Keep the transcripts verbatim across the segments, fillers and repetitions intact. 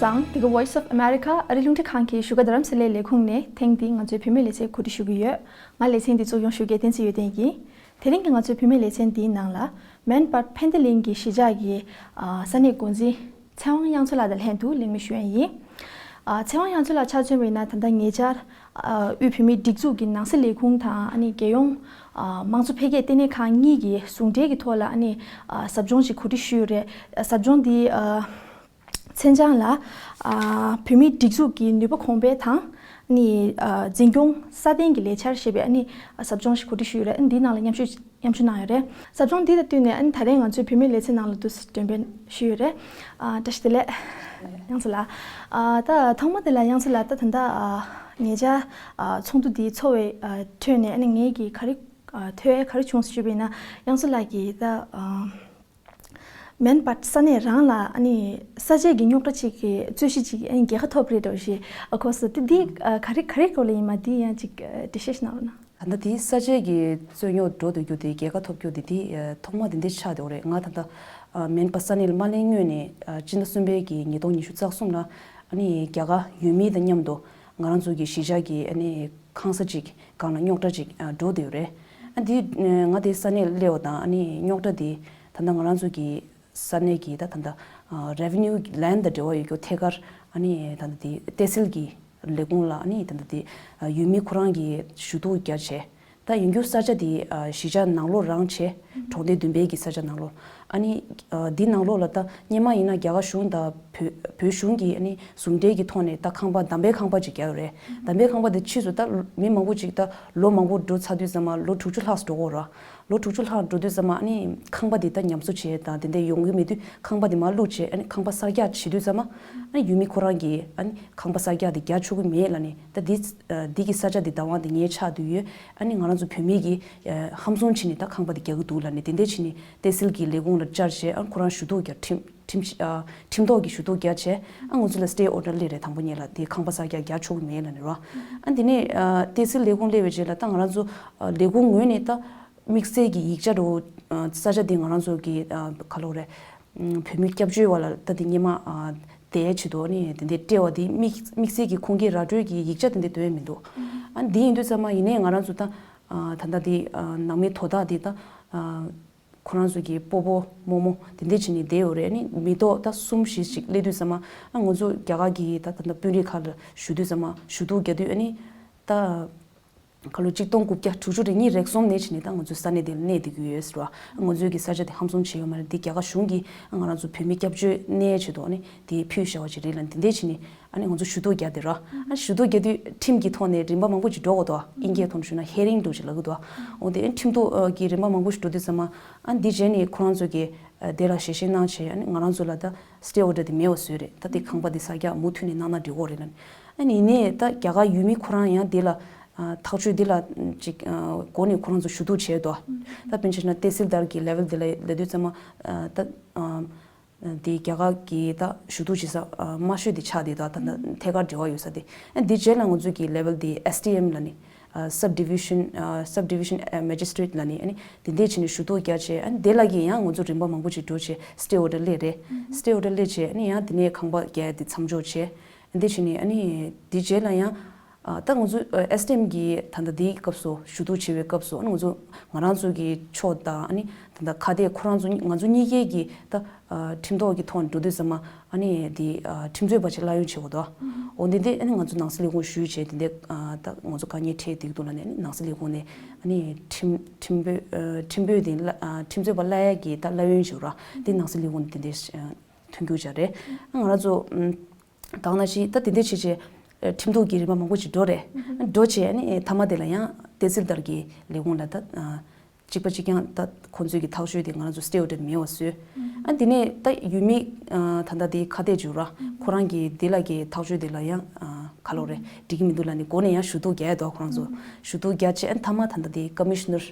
དང་། འདི་ག་Voice of America ཨ་རི་རླུང་འཕྲིན་ཁང་གི་བཞུགས་སྒར་རྡ་རམ་ས་ལའི་ལས་ཁུངས་ནས་ཐེངས་འདིའི་ང་ཚོའི་བུད་མེད་ལེ་ཚན་གོ་སྒྲིག་ཞུ་གི་ཡོད། ང་ལེ་ཚན་འདི་གཙོ་སྐྱོང་ཞུ་མཁན་བསྟན་འཛིན་ཡོན་ཏན་ཡིན། དེ་རིང་གི་ང་ཚོའི་བུད་མེད་ལེ་ཚན་འདིའི་ནང་ལ་མེན་པར་ཕན་བདེ་གླིང་གི་གཞིས་ཆགས་ཀྱི་ཨ་ས་གནས་འགོ་འཛིན་ཚེ་དབང་དབྱངས་མཚོ་ལགས་དང་ལྷན་དུ་གླེང་མོལ་ཞུ་ཡ་ཡིན། ཨ་ཚེ་དབང་དབྱངས་མཚོ་ལགས་ཆ་མཚོན་པ་ཡིན་ན། ད་ལྟ་ཉེ་ཆར་ཨ་དབུས་བོད་མིའི་སྒྲིག་འཛུགས་ཀྱི་ནང་སྲིད་ལས་ཁུངས་དང་ཨ་ནི་རྒྱལ་ཡོངས་ཨ་དམངས་གཙོ་འཕེལ་རྒྱས་ལྟེ་གནས་ཁང་གཉིས་ཀྱི་ཟུང་འབྲེལ་གྱི་ཐོག་ལ་ཨ་ནི་ཨ་ཟབ་སྦྱོང་ཞིག་གོ་སྒྲིག་ཞུས་ཡོད་རེད། ཟབ་སྦྱོང་འདི་ཨ་མཚན་བྱང་ལ་ཨ་བོད་མིའི་སྒྲིག་འཛུགས་ཀྱི་ནུས་པ་གོང་འཕེལ་དང་ཨ་ནི་ཨ་འཛིན་སྐྱོང་སྲ་བརྟན་གྱི་ལས་འཆར་ཞེས་པའི་ཨ་ནི་ཟབ་སྦྱོང་ཞིག་གོ་སྒྲིག་ཞུས་ཡོད་རེད། ཨ་ནི་འདིའི་ནང་ལ་མཉམ་ཞུགས་མཉམ་ཞུགས་གནང་ཡོད་རེད། ཟབ་སྦྱོང་འདི་དང་བསྟུན་ནས་ཨ་ནི་ད་རེས་ང་ཚོའི་བུད་མེད་ལེ་ཚན་ནང་ལ་དུ་འདོན་སྤེལ་ཞུས་ཡོད་རེད། ཨ་བཀྲ་ཤིས་བདེ་ལེགས་དབྱངས་མཚོ་ལགས། ཨ་ད་ཐོག་མ་དེ་ལ་དབྱངས་མཚོ་ལགས། ད་ད་ལྟ་ཨ་ཉེ་ཆར་ཨ་ཚོགས་འདུ་འདི་ཚོགས་པའི་ཨ་ཁྲོད་ནས་ཨ་ནི་ངེད་ཀྱིས་ག་རེ་ཨ་ཐོས་ཡ་ག་རེ་བྱུང་ཞུས་པ་ཡིན་ན། དབྱངས་མཚོ་ལགས་ཀྱིས་ད་ཨ་མེན་པར་ས་གནས་རང་ལ་ཨ་ནི་ས་དཔྱད་ཀྱི་རྙོག་དྲ་ཅིག་གི་རྩོད་གཞི་ཅིག་ཨ་ནི་རྒྱལ་ཁ་ཐོབ་རེད་འགྲོ་ཞེས་ཨ་གོ་སོང་། དེ་འདི་ཨ་ག་རེ་ག་རེ་སྐོར་ལ་ཡིན་མ། འདི་ཡང་ཅིག་ཨ་འགྲེལ་བཤད་ཞིག་གནང་རོགས་གནང་། ད་ལྟ་དེའི་ས་དཔྱད་ཀྱི་རྩོད་རྙོག་འགྲོ་སྡོད་རྒྱུ་དེ། རྒྱལ་ཁ་ཐོབ་རྒྱུ་དེ་དེ་ཨ་ཐོག་མ་དེ་འདྲ་ཆགས་བསྡད་ཡོད་རེད། ང་ད་ལྟ་ཨ་མེན་པར་ས་གནས་ལ་མ་སླེབས་སྔོན་ནས་ཨ་སྤྱི་ཟླ་གསུམ་པའི་གི་ཉིས་སྟོང་ཉི་ཤུ་རྩ་གསུམ་ལ་ཨ་ནི་རྒྱ་གར་ཡུལ་མི་དང་མཉམ་དུ་ང་རང་ཚོ་གི་གཞིས་ཆགས་ཀྱི་ཨ་ནི་ཁང་ས་ཅིག་སྒང་ལ་རྙོག་དྲ་ཅིག་ཨ་འགྲོ་བསྡད་ཡོད་རེད། ཨ་དེ་ཨ་ང་དེ་ས་གནས་སླེབས་པ་དང་ཨ་ནི་རྙོག་དྲ་དེ་ད་ལྟ་ང་རང་ཚོ་གི་ས་གནས་ཀྱི་ད་ད་ལྟ་ཨ་revenue land དང་འབྲེལ་བ་ཡོད་རྒྱུ་ཐད་ཀར་ཨ་ནི་ད་ལྟ་དེ་ཏེ་སིལ་གྱི་ལས་ཁུངས་ལ་ཨ་ནི་ད་ལྟ་དེ་ཨ་ཡུལ་མི་ཁོ་རང་གིས་ཞུ་གཏུག་རྒྱག་བྱས། ད་ཡིན་རྒྱུ་ས་ཆ་དེ་ཨ་གཞིས་ཆགས་ནང་ལོགས་རང་བྱས། གྲོང་སྡེ་བདུན་པའི་གི་ས་ཆ་ནང་ལོགས། ཨ་ནི་ཨ་འདི་ནང་ལོགས་ལ་ད་སྔོན་མ་ཡིན་ན་རྒྱ་གར་གཞུང་དང་བོད་བོད་གཞུང་གིས་ཨ་ནི་ཟུང་འབྲེལ་གྱི་ཐོག་ནས་ད་ཁང་པ་འདམ་པའི་ཁང་པ་ཅིག་བརྒྱབ་ཡོད་རེད། འདམ་པའི་ཁང་པ་དེ་ཕྱིས་སུ་ད་མི་མང་པོ་ཅིག་ད་ལོ་མང་པོ་འགྲོ་ཚར་དུས་ཙམ་པ། ལོ་དྲུག་ཅུ་ལྷག་འགྲོ་གི་ཡོད་རེད། ལོ་དྲུག་ཅུ་ལྷག་འགྲོ་དུས་ཙམ་པ་ཨ་ནི་ཁང་པ་དེ་ད་ཉམས་གསོ་བྱས་དང་དེ་འདྲ་ཡོང་གི་མེད་དུས། ཁང་པ་དེ་མར་བླུགས་བྱས་ཨ་ནི་ཁང་པ་གསར་རྒྱག་བྱེད་དུས་ཙམ་པ། ཨ་ནི་ཡུལ་མི་ཁོ་རང་གིས་ཨ་ནི་ཁང་པ་གསར་རྒྱག་དེ་རྒྱག་ཆོག་གི་མེད་ལབ་ནས། ད་འདི་འདི་གི་ས་ཆ་དེ་བདག་དབང་དེ་ངའི་ཆགས་བསྡད་ཡོད། ཨ་ནི་ང་རང་ཚོ་བོད་མི་གིས་ཨ་ཧམ་བཟུང་བྱས་ནས་ད་ཁང་པ་དེ་རྒྱག་གི་འདུག་ལབ་ནས་དེ་འདྲ་བྱས་ནས་ཏེ་སིལ་གྱི་ལས་ཁུངས་ལ་བཅར་བྱས། ཨ་ཁོ་རང་ཞུ་གཏུག་རྒྱག་ཁྲིམས་ཁྲིམས་ཨ་ཁྲིམས་ཐོག་གི་ཞུ་གཏུག་རྒྱག་བྱས། ཨ་ང་ཚོ་ལ་stay order སླེབས་རེད། དང་པོ་ཉིད་ལ་དེ་ཁང་པ་གསར་རྒྱག་རྒྱག་ཆོག་གི་མེད་ལབ་ནས་རོ། ཨ་དེ་ནས་ཨ་ཏེ་སིལ་ལས་ཁུངས་སླེབས་པའི་རྗེས་ལ་ད་ང་རང་ཚོ་ཨ་ལས་ཁུངས་ངོས་ནས་ད་དམིགས་བསལ་གྱི་ཡིག་ཆ་འདྲ་བོ་ཨ་ས་ཆ་དེ་ང་རང་ཚོ་གི་ཨ་ག་ལབ་དགོས་རེད། ཨ་བོད་མི་སྐྱབས་བཅོལ་བ་ལ་ད་དེ་སྔོན་མ་ཨ་བསྡད་ཆེད་དུ་ཨ་ནི་དེ་འདྲའི་སྤྲད་པ་དེ་དམིགས་དམིགས་བསལ་གྱི་ཁུངས་སྐྱེལ་ར་སྤྲོད་ཀྱི་ཡིག་ཆ་དེ་འདྲ་སྟོན་ཡ་མི་འདུག་ཨ་འདི་ཡིན་དུས་ཙམ་པ་ཡིན་ནའི་ང་རང་ཚོ་ད་ཨ་ད་ལྟ་དེ་ཨ་ནང་མིའི་དོ་བདག་དེ་ད་ཨ་ཁོ་རང་ཚོ་གི་སྤོ་བོ་རྨོ་མོ་དེ་འདྲ་བྱས་ནས་བསྡད་ཡོད་རེད། ཨ་ནི་མི་ཐོག་ད་གསུམ་བཞི་ཞིག་སླེབས་དུས་ཙམ་པ། ཨ་ང་ཚོ་རྒྱ་གར་གྱི་ད་ད་ལྟ་དཔོན་རིགས་ཁག་ལ་ཞུ་དུས་ཙམ་པ། ཞུ་གཏུག་རྒྱག་དུས་ཨ་ནི་ད་ཁ་ལོ་ཆིག་སྟོང་དགུ་བརྒྱ་དྲུག་ཅུ་རེ་གཉིས་རེ་གསུམ་ནས་བྱས་ནས་ད་ང་ཚོའི་ས་གནས་དེ་ལ་གནས་བསྡད་ཀྱི་ཡོད་ཟེར་བ། ང་ཚོའི་གི་ས་ཆ་དེ་ཧམ་བཟུང་བྱས་ཡོད་མ་རེད། འདི་རྒྱ་གར་གཞུང་གིས་ང་རང་ཚོ་བོད་མི་སྐྱབས་བཅོལ་གནས་ཆེད་དུ་ཨ་ནི་དེ་ཕུལ་བཞག་པ་ཅིག་རེད་ལབ། འདི་འདྲ་བྱས་ནས་ཨ་ནི་ང་ཚོ་ཞུ་གཏུག་རྒྱག་བསྡད་ར། ཨ་ཞུ་གཏུག་རྒྱག་དུས་ཁྲིམས་ཀྱི་ཐོག་ནས་རིམ་པ་མང་པོ་ཅིག་འགྲོ་དགོས་འདུག་ཨིན་སྐད་ཐོག་ནས་ཞུས་ན་hearing འདྲ་བོ་ཅིག་ལབ་ཀྱི་འདུག་འོ་དེ་ཁྲིམས་ཐོག་གི་རིམ་པ་མང་པོ་ཞིག་འགྲོ་དུས་ཙམ་པ། ཨ་འདི་རྗེས་ནས་ཁོ་རང་ཚོ་གིས་ཨ་དེ་ལ་ཞལ་བཞེས་གནང་བྱས། ཨ་ནི་ང་རང་ཚོ་ལ་ད་stay order དེ་མེད་པ་བཟོས་རེད། ད་དེ་ཁང་པ་དེ་གསར་རྒྱག་མུ་མཐུད་ནས་གནང་ན་འགྲིག་གི་རེད་ལབ་ནས། ཨ་ནི་ཡིན་ནའི་ད་རྒྱ་གར་ཡུལ་མི་ཁོ་རང་ཡང་དེ་ལ་ཨ་ཐག་གཅོད་དེ་ལ་ཅིག་ཨ་འགོ་ནས་ཁོ་རང་ཚོ་ཞུ་གཏུག་བྱས་འདུག་ད་དཔེར་ན་ཆ་བཞག་ན་ཏེ་སིལ་དར་གྱི་level དེ་ལ་ལབ་དུས་ཙམ་པ། ཨ་ད་ཨ་དེ་རྒྱ་གར་གྱི་ད་ཞུ་གཏུག་བྱེད་ས་ཨ་དམའ་ཤོས་དེ་ཆགས་བསྡད་འདུག་ད་ད་ཐད་ཀར་འབྲེལ་བ་ཡོད་ས་དེ། ཨ་འདི་རྗེས་ལ་ང་ཚོ་གི་level དེ་S D M ལབ་ནས། ཨ་sub division ཨ་sub division ཨ་magistrate ལབ་ནས་ཨ་ནི་དེ་འདྲས་བྱས་ནས་ཞུ་གཏུག་རྒྱག་བྱས། ཨ་ནི་དེ་ལ་གི་ཡང་ང་ཚོ་རིམ་པ་མང་པོ་ཅིག་འགྲོ་བྱས་stay order སླེབས་རེད། stay order སླེབས་བྱས་ཨ་ནི་ཡང་དེ་ནས་ཁང་པ་རྒྱག་ཡ་དེ་མཚམས་འཇོག་བྱས། ཨ་འདི་བྱས་ནས་ཨ་ནི་དེ་རྗེས་ལ་ཡང་ཨ་ད་ང་ཚོ་ཨ་S D M གི་ད་ལྟ་དེའི་སྐབས་སུ་ཞུ་གཏུག་བྱེད་པའི་སྐབས་སུ། ཨ་ནི་ང་ཚོ་ང་རང་ཚོ་གི་ཕྱོགས་དང་ཨ་ནི་ད་ལྟ་ཁ་གཏད་ཁོ་རང་ཚོ་ང་ཚོ་གཉིས་ཀའི་གི་ད་ཨ་ཁྲིམས་ཐོག་གི་ཐོག་ནས་འགྲོ་དུས་ཙམ་པ། ཨ་ནི་དེ་ཨ་ཁྲིམས་རྩོད་པ་ཅིག་གླ་ཡོན་བྱེད་དགོས་འདུག་འོ་འདི་འདི་ཨ་ནི་ང་ཚོ་ནང་སྲིད་ལས་ཁུངས་ཞུས་བྱས། དེ་འདི་ཨ་ད་ང་ཚོ་དཀའ་ངལ་འཕྲད་བསྡད་འདུག་ལབ་ནས། ཨ་ནི་ནང་སྲིད་ལས་ཁུངས་ནས་ཨ་ནི་ཁྲིམས་ཁྲིམས་དཔོན་ཨ་ཁྲིམས་དཔོན་དེ་གླ་ཨ་ཁྲིམས་རྩོད་པ་གླ་ཡག་གི་ད་གླ་ཡོན་ཞིག་ར། དེ་ནང་སྲིད་ལས་ཁུངས་ནས་དེ་འདི་ཨ་མཐུན་འགྱུར་བྱས་རེད། ཨ་ང་རང་ཚོ་ཨམ་ད་ག་ནང་བཞིན་ད་དེ་འདི་བྱས་བྱས་ཨ་ཁྲིམས་ཐོག་གི་རིམ་པ་མང་པོ་ཞིག་འགྲོ་རེད། ཨ་འགྲོ་བྱས་ཨ་ནི་མཐའ་མ་དེ་ལ་ཡང་ཏེ་སིལ་དར་གྱི་ལས་ཁུངས་ལ་ད་ཨ་གཅིག་པ་གཅིག་རྐྱང་ད་ཁོང་ཚོའི་གི་ཐག་གཅོད་དེ་ང་རང་ཚོ་stay order མེད་པ་བཟོས། ཨ་དེ་ནས་ད་ཡུལ་མི་ཨ་ད་ལྟ་དེ་ཁ་གཏད་བྱས་ར། ཁོ་རང་གི་དེ་ལ་གི་ཐག་གཅོད་དེ་ལ་ཡང་ཨ་ག་ལབ་དགོས་རེད། འགྲིག་གི་མི་འདུག་ལབ་ནས་འགོ་ནས་ཡང་ཞུ་གཏུག་རྒྱག་ཡ་འདུག་ཁོ་རང་ཚོ་ཞུ་གཏུག་རྒྱག་བྱས། ཨ་མཐའ་མ་ད་ལྟ་དེ་commissioner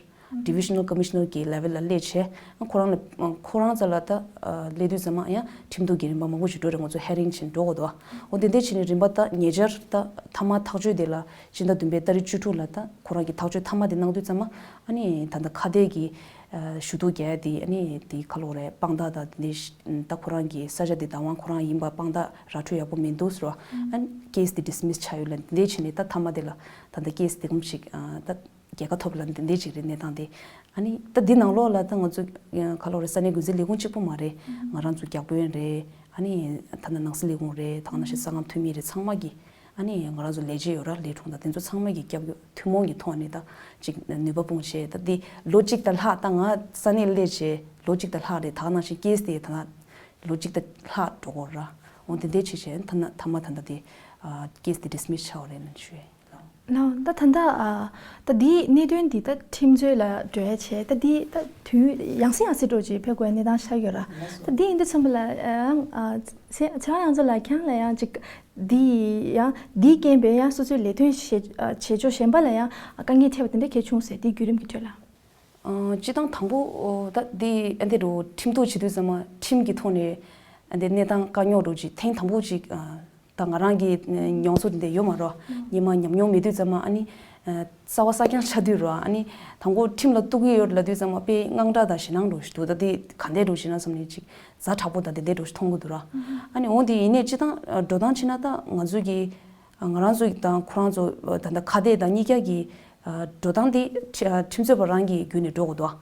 divisional commissioner གི་level ལ་སླེབས་བྱས། ཨ་ཁོ་རང་ལ་ཁོ་རང་རྩ་ལ་ད་ཨ་སླེབས་དུས་ཙམ་པ་ཡང་ཁྲིམས་ཐོག་གི་རིམ་པ་མང་པོ་ཞིག་འགྲོ་རེད། ང་ཚོ་hearing བྱས་ནས་འགྲོ་དགོས་འདུག་འོ་དེ་འདྲས་བྱས་ནས་རིམ་པ་ད་ཉེ་ཆར་ད་མཐའ་མ་ཐག་གཅོད་དེ་ལ་སྤྱི་ཟླ་བདུན་པའི་ཏ་རིག་བཅུ་དྲུག་ལ་ད་ཁོ་རང་གི་ཐག་གཅོད་མཐའ་མ་དེ་གནང་དུས་ཙམ་པ། ཨ་ནི་ད་ལྟ་ཁ་གཏད་ཀྱི་ ཞུ་གཏུག་རྒྱག་ཡ་དེ་ཨ་ནི་དེ་ག་ལབ་དགོས་རེད། དཔང་རྟགས་དང་དེ་འདྲ་ད་ཁོ་རང་གི་ས་ཆ་དེ་བདག་དབང་ཁོ་རང་ཡིན་པ་དཔང་རྟགས་ར་འཕྲོད་ཡག་པོ་མི་འདུག་ཟེར་བ། ཨ་ནི་ཀེ་སི་དེ་ཌི་སི་མི་སི་ཆགས་ཡོད་ལབ་དེ་འདྲ་བྱས་ནས་ད་མཐའ་མ་དེ་ལ་ད་ལྟ་ཀེ་སི་དེ་གུམ་ཞིག་ད་རྒྱལ་ཁ་ཐོབ་ལབ་དེ་འདྲ་ཅིག་རེད་གནས་སྟངས་དེ། ཨ་ནི་ད་འདི་ནང་ལོགས་ལ་ད་ང་ཚོ་ག་ལབ་དགོས་རེད། ས་གནས་འགོ་འཛིན་ལས་ཁུངས་གཅིག་པོ་མ་རེད། ང་རང་ཚོ་བརྒྱ་དཔོན་རེད། ཨ་ནི་ད་ལྟ་ནང་སྲིད་ལས་ཁུངས་རེད། ད་ག་ནང་བཞིན་ས་ཁང་འཐུས་མི་རེད། ཚང་མ་གི་ཨ་ནི་ང་རང་ཚོ་ལས་བྱེད་ཡོད་ར། ལས་དྲུང་དང་དེ་ཚོ་ཚང་མ་གི་སྐྱབས་བཅོལ་ཐུན་མོང་གི་ཐོག་ནས་ད་ཅིག་ནུས་པ་སྤུངས་བྱས། ད་འདི་ལོ་གཅིག་དང་ལྷག་ད་ང་ས་གནས་སླེབས་བྱས་ལོ་གཅིག་དང་ལྷག་རེད། ད་ག་ནང་བཞིན་ཀེ་སི་དེ་ད་ལོ་གཅིག་དང་ལྷག་འགྲོ་གི་ཡོད་ར། འོ་དེ་འདྲ་བྱས་བྱས་ད་ན་མཐའ་མ་ད་ལྟ་དེ་ཀེ་སི་དེ་ཌི་སི་མི་སི་ཆགས་པ་རེད་ལབ་ཞུ་ཡ་ཡིན། ལགས། ད་ད་ལྟ་ཨ་ད་འདིའི་གནད་དོན་འདི་ད་ཁྲིམས་རྩོད་ལ་འགྲོ་ཡ་བྱས། ད་འདི་ད་དུས་ཡང་སེ་ཡང་སེ་འགྲོ་ཅིག་ཕེབས་དགོས་ཡ་གནས་སྟངས་ཆགས་ཡོད་ར། ད་འདི་ཡིན་དུས་ཙམ་པ་ལ་ཨ་ཨ་ཚེ་ཚེ་དབང་དབྱངས་མཚོ་ལགས་ཁྱེད་རང་ལ་ཡང་ཅིག་འདི་ཡང་འདིའི་རྐྱེན་པས་ཡང་སོ་སོའི་ལས་དོན་བྱེད་ཨ་བྱེད་ཕྱོགས་གཞན་པ་ལ་ཡང་དཀའ་ངལ་འཕྲད་པ་དེ་འདྲ་གལ་བྱུང་ཟེར། འདིའི་བརྒྱུད་རིམ་གྱི་ཁྲོད་ལ། ཨ་སྤྱིར་བཏང་དང་པོ་ཨོ་ད་འདི་ཨ་འདི་རུ་ཁྲིམས་གཏུག་བྱེད་དུས་ཙམ་པ་ཁྲིམས་ཀྱི་ཐོག་ནས་ཨ་འདི་གནས་སྟངས་དཀའ་རྙོག་འདྲ་ཅིག་ཐེངས་དང་པོ་ཅིག་ཨ་ད་ང་རང་གི་མྱོང་ཚོར་འདི་འདྲ་ཡོད་མ་རེད། སྔོན་མ་ཉམས་མྱོང་མེད་དུས་ཙམ་པ་ཨ་ནི་ཨ་རྩ་བ་གསར་རྐྱང་ཆགས་དུས་རེད། ཨ་ནི་དང་པོ་ཁྲིམས་ལ་གཏུག་གི་ཡོད་ལབ་དུས་ཙམ་པ་དཔེ་དངངས་སྐྲག་དང་ཞེད་སྣང་འདྲ་ཞིག་འདུག་ད་འདི་ག་འདྲ་འདྲ་ཞིག་ན་བསམ་ནས་ཅིག་ཛ་དྲག་པོ་དང་དེ་འདྲ་འདྲ་ཞིག་མཐོང་གི་འདུག་ར། ཨ་ནི་འོ་འདི་ཡིན་ནའི་སྤྱིར་བཏང་འགྲོ་སྟངས་བྱས་ན་ད་ང་ཚོ་གི་ང་རང་ཚོ་དང་ཁོ་རང་ཚོ་ད་ལྟ་ཁ་གཏད་དང་གཉིས་ཀ་གི་འགྲོ་སྟངས་དེ་ཁྲི་ཁྲིམས་རྩོད་པ་རང་གི་བརྒྱུད་ནས་འགྲོ་དགོས་འདུག་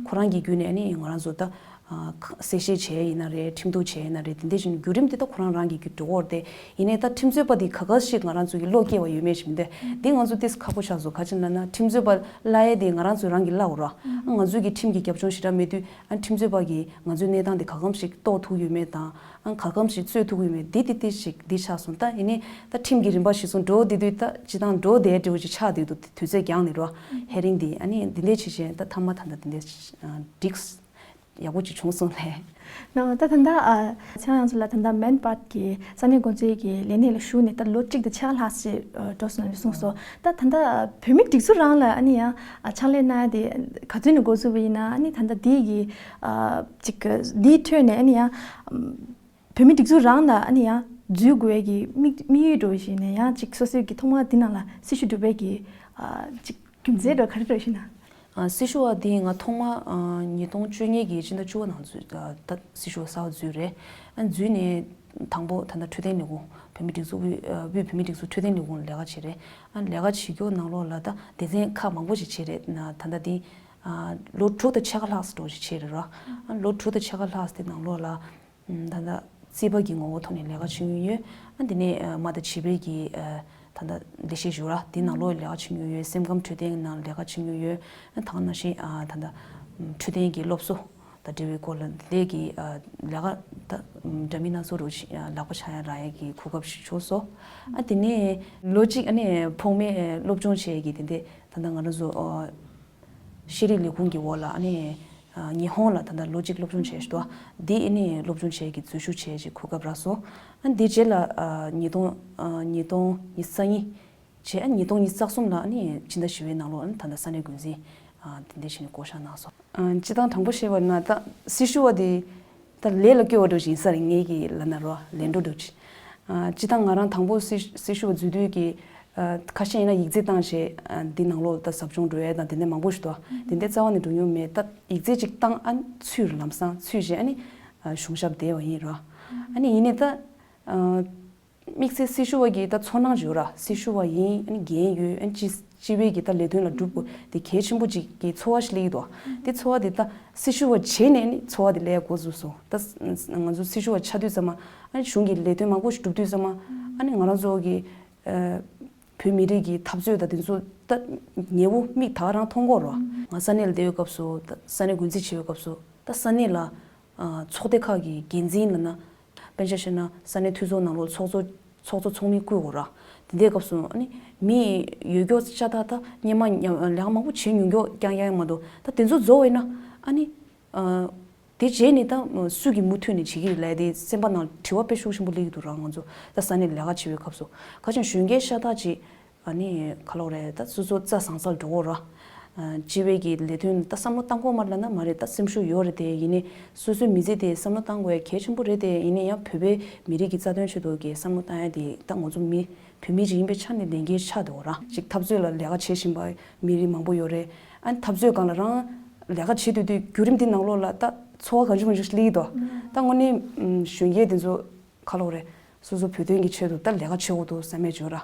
ཁོ་རང་གི་བརྒྱུད་ནས་ཨ་ནི་ང་རང་ཚོ་ད་གསལ་བཤད་བྱས་ཡིན་ན་རེད། ཁྲིམས་གཏུག་བྱས་ཡིན་ན་རེད། དེ་འདྲ་བཞིན་བརྒྱུད་རིམ་དེ་ད་ཁོ་རང་རང་གི་བརྒྱུད་འགྲོ་གི་རེད། དེ་ཡིན་ནའི་ད་ཁྲིམས་རྩོད་པ་དེ་ག་ག་ཞིག་ང་རང་ཚོ་གི་བློ་སྐྱེ་བ་ཡོད་མེད་ཞིག་མི་འདུག་འདི་ང་ཚོ་ཏིས་ཁག་པོ་ཆགས་སོང་། ག་ཅི་ན་ན་ཁྲིམས་རྩོད་པ་གླ་ཡས་དེ་ང་རང་ཚོ་རང་གི་གླ་འོ་ར། ང་ཚོ་གི་ཁྲིམས་ཀྱི་རྒྱབ་ལྗོངས་ཞེ་དྲག་མེད་དུས་ཨ་ཁྲིམས་རྩོད་པ་གིས་ང་ཚོའི་གནས་སྟངས་དེ་ག་གམ་ཞིག་རྟོགས་ཐུབ་ཡོད་མེད་དང་། ཨ་ག་གམ་ཞིག་རྩོད་ཐུབ་ཀྱི་ཡོད་མེད་འདི་དེ་དེ་ཞིག་འདི་ཆགས་སོང་། ད་ཡིན་ནའི་ད་ཁྲིམས་ཀྱི་རིམ་པ་གཞིར་བཟུང་འགྲོ་བསྡད་དུས་ད་སྤྱིར་བཏང་འགྲོ་བསྡད་འདྲ་བོ་ཅིག་ཆགས་བསྡད་འདུག་དུས་ཚོད་འགྱངས་ནས་རོ། ཧེ་རིང་འདི་ཨ་ནི་འདི་འདྲ་བྱས་བྱས་ད་མཐའ་མ་ད་ལྟ་འདི་འདྲ་འགྲིག་ཡག་པོ་ཅིག་བྱུང་སོང་ལས། ནོ་ད་ད་ལྟ་ཨ་ཚེ་དབང་དབྱངས་མཚོ་ལགས་ད་ལྟ་མན་པཱད་ཀྱི་ས་གནས་འགོ་འཛིན་གྱི་ལས་གནས་ལ་ཞུགས་ནས་ད་ལོ་གཅིག་དང་ཕྱེད་ཀ་ལྷག་ཅིག་འགྲོ་སོང་ལ་གསུངས་སོང་། ད་ད་ལྟ་བོད་མི་སྒྲིག་འཛུགས་རང་ལ་ཨ་ནི་ཡང་ཕྱག་ལས་གནང་ཡ་དེ་ག་ཚོད་ནས་འགོ་བཙུགས་པ་ཡིན་ན། ཨ་ནི་ད་ལྟ་འདི་གི་ཅིག་འདིའི་ཁྲོད་ནས་ཨ་ནི་ཡང་བོད་མི་སྒྲིག་འཛུགས་རང་ལ་ཨ་ནི་ཡང་འཛུལ་དགོས་ཀྱི་དམིགས་དམིགས་ཡུལ་འདྲ་བོ་ཞིག་ནས་ཡང་ཅིག་སོ་སོའི་གི་ཐོག་མར་འདི་ནང་ལ་སྲི་ཞུ་སྒྲུབ་པའི་གི་ཅིག་རྒྱུ་མཚན་འདྲ་ག་རེ་འདྲ་ཞིག་ན། ཨ་སྲི་ཞུ་བ་འདི་ང་ཐོག་མ་ཨ་ཉིས་སྟོང་བཅོ་ལྔ་གི་སྤྱི་ཟླ་བཅུ་པ་ནང་འཛུལ་ཨ་ད་སྲི་ཞུ་བ་གསར་པ་འཛུལ་རེད། ཨ་འཛུལ་ནས་དང་པོ་ད་ལྟ་འཕྲོད་བསྟེན་ལས་ཁུངས་བོད་མི་སྒྲིག་འཛུགས་དབུས་ཨ་དབུས་བོད་མི་སྒྲིག་འཛུགས་འཕྲོད་བསྟེན་ལས་ཁུངས་ལ་ལས་ཀ་བྱས་རེད། ཨ་ལས་ཀ་བྱེད་རྒྱུ་ནང་ལོགས་ལ་ད་སྡེ་ཚན་ཁག་མང་པོ་ཞིག་བྱས་རེད། ན་ད་ལྟ་འདི་ཨ་ལོ་དྲུག་དང་ཕྱེད་ཀ་ལྷག་ཙམ་འགྲོ་ཞིག་བྱས་རེད་ར། ཨ་ལོ་དྲུག་དང་ཕྱེད་ཀ་ལྷག་ཙམ་དེ་ནང་ལོགས་ལ་ད་ལྟ་རྩིས་པ་གི་ངོ་བོ་ཐོག་ནས་ལས་ཀ་བྱེད་མྱོང་ཡོད། ཨ་དེ་ནས་ཨ་མ་དང་བྱིས་པའི་གི་ཨ་ད་ལྟ་ལས་བྱེད་ཞུ་ར་དེ་ནང་ལོགས་ལས་ཀ་བྱེད་མྱོང་ཡོད། སེམས་ཁམས་འཕྲོད་བསྟེན་ནང་ལས་ཀ་བྱེད་མྱོང་ཡོད། ཨ་ད་ག་ནང་བཞིན་ཨ་ད་ལྟ་འཕྲོད་བསྟེན་གྱི་སློབ་གསོ་དང་འབྲེལ་བའི་སྐོར་ལ་ལས་ཀྱི་ཨ་ལས་ཀ་ད་འདྲ་མིན་སྣ་ཚོགས་རུ་ལག་པ་འཆང་ཡ་རག་ཡ་གི་གོ་སྐབས་ཤིག་བྱུང་སོང་། ཨ་དེ་ནས་ལོ་གཅིག་ཨ་ནས་ཕོགས་མེད་སློབ་སྦྱོང་བྱེད་ཡ་གི་དེ་འདྲ་ད་ལྟ་ང་རང་ཚོ་ཨ་ཤེས་རིག་ལས་ཁུངས་ཀྱི་འོག་ལ་ཨ་ནི་ཨ་ཉི་ཧོང་ལ་ད་ལྟ་ལོ་གཅིག་སློབ་སྦྱོང་བྱས་ཤག་འདི་ཨ་ནི་སློབ་སྦྱོང་བྱས་ཀྱི་འཛུལ་ཞུགས་བྱས་ཀྱི་གོ་སྐབས་རག་སོང་། ཨ་འདི་རྗེས་ལ་ཨ་ཉིས་སྟོང་ཨ་ཉིས་སྟོང་ཉི་ཤུ་རྩ་གཉིས་བྱས། ཨ་ཉིས་སྟོང་ཉི་ཤུ་རྩ་གསུམ་ལ་ཨ་ནི་ཕྱི་ཟླ་བཞི་པའི་ནང་ལོགས་ཨ་ནི་ད་ལྟ་ས་གནས་འགོ་འཛིན་ཨ་དེ་འདྲ་བྱས་ནས་བསྐོ་བཞག་གནང་སོང་། ཨ་སྤྱིར་བཏང་དྲང་པོ་བཤད་པ་ན་ད་སྲི་ཞུ་བ་དེ་ད་ལས་ལ་བསྐོས་པ་འདྲ་ཞིག་ཡིན་ས་རེད། ངེད་ཀྱི་ལབ་ན་རོ་ལས་འགྲོ་འདྲ་ཅིག་ཨ་སྤྱིར་བཏང་ང་རང་དང་པོ་སྲི་སྲི་ཞུ་བ་འཛུལ་དུས་ཀྱི་ཨ་ཁ་ཤས་ཡིན་ན་ཡིག་ཚད་བཏང་བྱས་ཨ་འདི་ནང་ལོགས་ད་ཟབ་སྦྱོང་འགྲོ་ཡས་དང་དེ་འདྲ་མང་པོ་ཞིག་འདུག་དེ་འདྲ་རྩ་བ་ནས་འགྲོ་མྱོང་མེད། ད་ཡིག་ཚད་ཅིག་བཏང་ཨ་ཚུར་ལམ་སང་ཚུར་བྱས་ཨ་ནི་ཨ་གཞུང་ཞབས་བསྡད་པ་ཡིན་རོ། ཨ་ནི་ཡིན་ནའི་ད་ཨ་དམིགས་བསལ་སྲི་ཞུ་བ་གི་ད་ཚོར་སྣང་ཡོད་ར། སྲི་ཞུ་བ་ཡིན་ཨ་ནི་འགན་ཡོད་ཨ་ནི་སྤྱི་སྤྱི་པའི་གི་ད་ལས་དོན་ལ་སྒྲུབ་དགོས་དེ་གལ་ཆེན་པོ་ཅིག་གི་ཚོར་བ་ཞིག་སླེབས་ཀྱི་འདུག་དེ་ཚོར་བ་དེ་ད་སྲི་ཞུ་བ་བྱས་ནས་ནི་ཚོར་བ་དེ་སླེབས་འགོ་བཙུགས་སོང་། ད་ང་ཚོ་སྲི་ཞུ་བ་ཆགས་དུས་ཙམ་པ་ཨ་ནི་གཞུང་གི་ལས་དོན་མང་པོ་ཞིག་སྒྲུབ་དུས་ཙམ་པ་ཨ་ནི་ང་རང་ཚོ་གི་ཨ་བོད་མི་རིགས་ཀྱི་འཐབ་རྩོད་དང་དེ་ཚོ་ད་ཉེ་བོ་མིག་ད་ག་རང་མཐོང་གི་ཡོད་ར། ང་ས་གནས་ལ་བསྡད་པའི་སྐབས་སུ་ད་ས་གནས་འགོ་འཛིན་བྱེད་པའི་སྐབས་སུ་ད་ས་གནས་ལ་ཨ་ཚོགས་སྡེ་ཁག་གི་འགན་འཛིན་ལབ་ན། དཔེར་ན་ཆ་བཞག་ན་ས་གནས་འཐུས་ཚོགས་ནང་ལོགས་ཚོགས་གཙོ་ཚོགས་གཙོ་ཚོགས་མི་བསྐོ་དགོས་ར། དེ་འདྲའི་སྐབས་སུ་ཨ་ནི་མི་ཡོད་རྒྱུ་ཤ་སྟག་ད་སྔོན་མ་ཉམས་ལས་ཀ་མང་པོ་བྱེད་མྱོང་རྒྱུ་རྐྱང་རྐྱང་མ་གཏོགས་ད་དེ་ཚོ་རྫོགས་པ་ཡིན་ན་ཨ་ནི་ཨ་དེ་རྗེས་ནས་ད་སུ་གིས་མུ་མཐུད་ནས་བྱེད་ཀྱི་རེད་ལབ་དེ་སེམས་པ་ནང་དྲི་བ་དཔེ་ཤུགས་ཆེན་པོ་སླེབས་ཀྱི་འདུག་ར། ང་ཚོ་ད་ས་གནས་ལས་ཀ་བྱེད་པའི་སྐབས་སུ་ཁ་ཆེམས་གཞོན་སྐྱེས་ཤ་སྟག་ཅིག་ཨ་ནི་ག་ལབ་དགོས་རེད། ད་སོ་སོ་རྩ་བཟང་སར་འགྲོ་དགོས་ར། ཨ་སྤྱི་པའི་གི་ལས་དོན་ད་བསམ་བློ་བཏང་དགོས་མ་རེད་ལབ་ན་མ་རེད། ད་སེམས་ཤུགས་ཡོད་རེད་དེ། ཡིན་ནའི་སོ་སོའི་མི་ཚེ་དེ་བསམ་བློ་བཏང་དགོས་ཡ་གལ་ཆེན་པོ་རེད་དེ། ཡིན་ནའི་ཡང་བོད་པའི་མི་རིགས་ཀྱི་རྩ་དོན་ཆེད་དུ་གི་བསམ་བློ་བཏང་ཡ་དེ་ད་ང་ཚོ་མི་བོད་མི་ཅིག་ཡིན་པའི་ཆ་ནས་ལས་འགན་ཆགས་འདུག་ར། ཅིག་འཐབ་རྩོད་ལ་ལས་ཀ་བྱེད་བཞིན་པ་མི་རིགས་མང་པོ་ཡོད་རེད། ཨ་ནི་འཐབ་རྩོད་སྒང་ལ་རང་ ལས་ཀ་བྱེད་དུས་དུས་བརྒྱུད་རིམ་འདི་ནང་ལོགས་ལ་ད་ཚོར་བ་གང་བྱུང་མང་བྱུང་སླེབས་ཀྱི་འདུག་ད་དངོས་གནས་ཨམ་གཞོན་སྐྱེས་དེ་ཚོ་ག་ལབ་དགོས་རེད། སོ་སོ་བོད་དོན་གྱི་ཆེད་དུ་ད་ལས་ཀ་བྱེད་དགོས་འདུག་བསམ་ཡས་བྱོས་ར།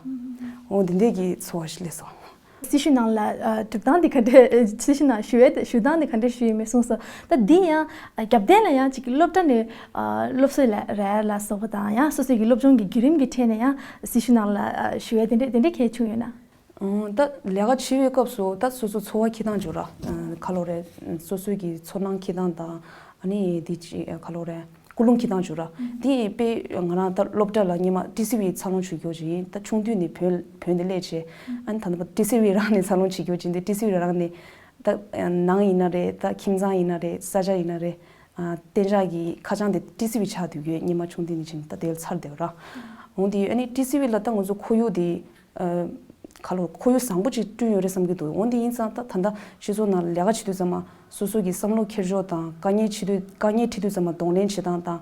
འོ་འདི་འདྲས་ཀྱི་ཚོར་བ་ཞིག་སླེབས་སོང་། སྲི་ཞུ་ནང་ལ་ཨ་སྒྲུབ་སྟངས་འདི་ག་འདྲས། སྲི་ཞུ་ནང་ཞུ་ཡས་དེ་ཞུ་སྟངས་འདི་ག་འདྲས་ཞུ་ཡིན་མིན་གསུངས་སོང་། ད་འདི་ཡང་ཨ་རྒྱབ་རྟེན་ལ་ཡང་ཅིག་སློབ་གྲྭ་ནས་ཨ་སློབ་གསོ་ལ་རག་ཡ་ལ་སོགས་པ་དང་ཡང་སོ་སོའི་གི་སློབ་སྦྱོང་གི་བརྒྱུད་རིམ་གྱི་ཁྲོད་ནས་ཡང་སྲི་ཞུ་ནང་ལ་ཨ་ཞུ་ཡས་དེ་འདྲས་དེ་འདྲས་གལ་བྱུང་ཡོད་ན། ཨང་། ད་ལས་ཀ་བྱེད་པའི་སྐབས་སུ་ད་སོ་སོ་འཚོ་བ་འཁྱེར་སྟངས་བྱོས་ར། ཨ་ག་ལབ་དགོས་རེད། སོ་སོའི་གི་ཚོར་སྣང་འཁྱེར་སྟངས་དང་ཨ་ནི་དེ་ཅི་ག་ལབ་དགོས་རེད། ཀུན་སློང་འཁྱེར་སྟངས་བྱོས་ར། དེ་དཔེ་ང་རང་ད་སློབ་གྲྭ་ལ་སྔོན་མ་ཊི་སི་ཝི་འཚར་ལོངས་བྱུང་རྒྱུ་ཅིག་ཡིན། ད་ཆུང་དུས་ནས་བོད་བོད་འདི་སླེབས་བྱས། ཨ་ནི་ད་ལྟ་ཊི་སི་ཝི་རང་ནས་འཚར་ལོངས་བྱེད་རྒྱུ་ཅིག་ཡིན། དེ་ཊི་སི་ཝི་རང་ནས་ད་ནང་ཡིན་ན་རེད། ད་ཁྱིམ་ཚང་ཡིན་ན་རེད། ས་ཆ་ཡིན་ན་རེད། ཨ་གཏན་འཇགས་ཀྱི་ཁ་བྱང་དེ་ཊི་སི་ཝི་ཆགས་བསྡད་ཡོད། སྔོན་མ་ཆུང་དུས་ནས་བྱས་ནས་ད་དེ་ཚར་བསྡད་ཡོད་ར། འོ་དེ་ཨ་ནི་ཊི་སི་ཝི་ལ་ད་ང་ཚོ་ཁོར་ཡུག་དེ་ཨ་ག་ལབ་དགོས། ཁོར་ཡུག་བཟང་པོ་ཅིག་བསྐྲུན་ཡོད་རེད་བསམ་གྱི་འདུག་འོ་དེ་ཡིན་ཙང་ད་ད་ལྟ་སྤྱི་ཚོགས་ནང་ལས་ཀ་བྱེད་དུས་ཙམ་པ་སོ་སོ་གི་བསམ་བློ་འཁྱེར་ཕྱོགས་དང་། དཀའ་ངལ་འཕྲད་དུས་དཀའ་ངལ་འཕྲད་དུས་ཙམ་པ་གདོང་ལེན་བྱེད་སྟངས་དང་།